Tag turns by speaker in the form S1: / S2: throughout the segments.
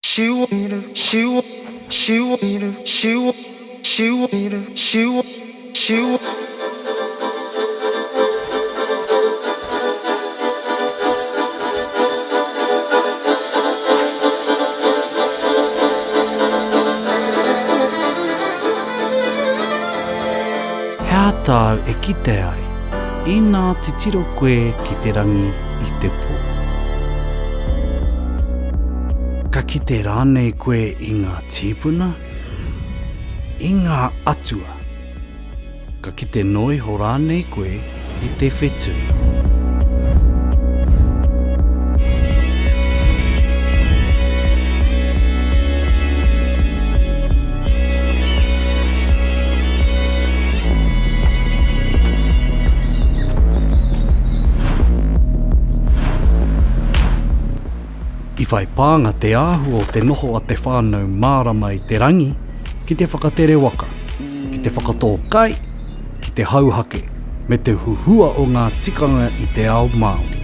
S1: She she she she she she she
S2: He aha tāu e kite ai inā titiro koe ki te rangi i te pō? Ka kite rānei koe i ngā tīpuna? I ngā atua? Ka kite noa iho rānei koe i te whetū? I whai pānga te āhua o te noho a te whānau mārama i te rangi ki te whakatere waka, ki te whakatō kai, ki te hauhake, me te huhua o ngā tikanga i te ao Māori.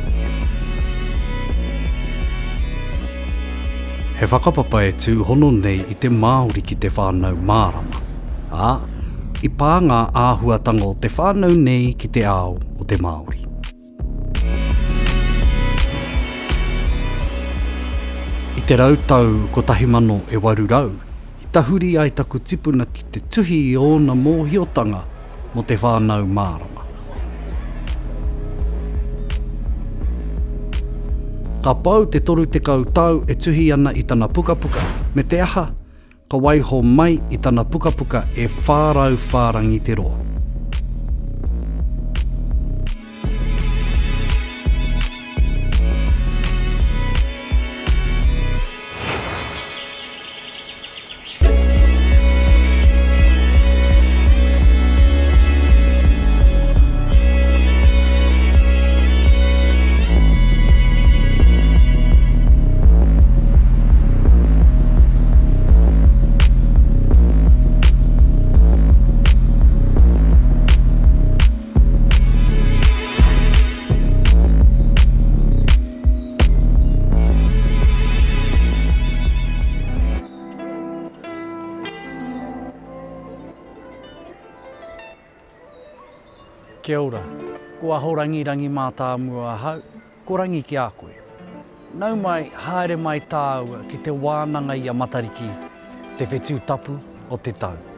S2: He whakapapa e tūhono nei i te Māori ki te whānau mārama, ā, i pā ngā āhuatanga o te whānau nei ki te ao o te Māori. I te rautau 1800, i tahuri ai taku tipuna ki te tuhi i ōna mōhiotanga mō te whānau mārama. Ka pau te 30 tau e tuhi ana i tana pukapuka, me te aha, ka waiho mai i tana pukapuka e 400 whārangi te roa. Kia ora, ko Ahorangi Rangi Mātāmua ahau, ko Rangi ki a koe. Nau mai, haere mai tāua ki te wānanga i a Matariki, te whetū tapu o te tau.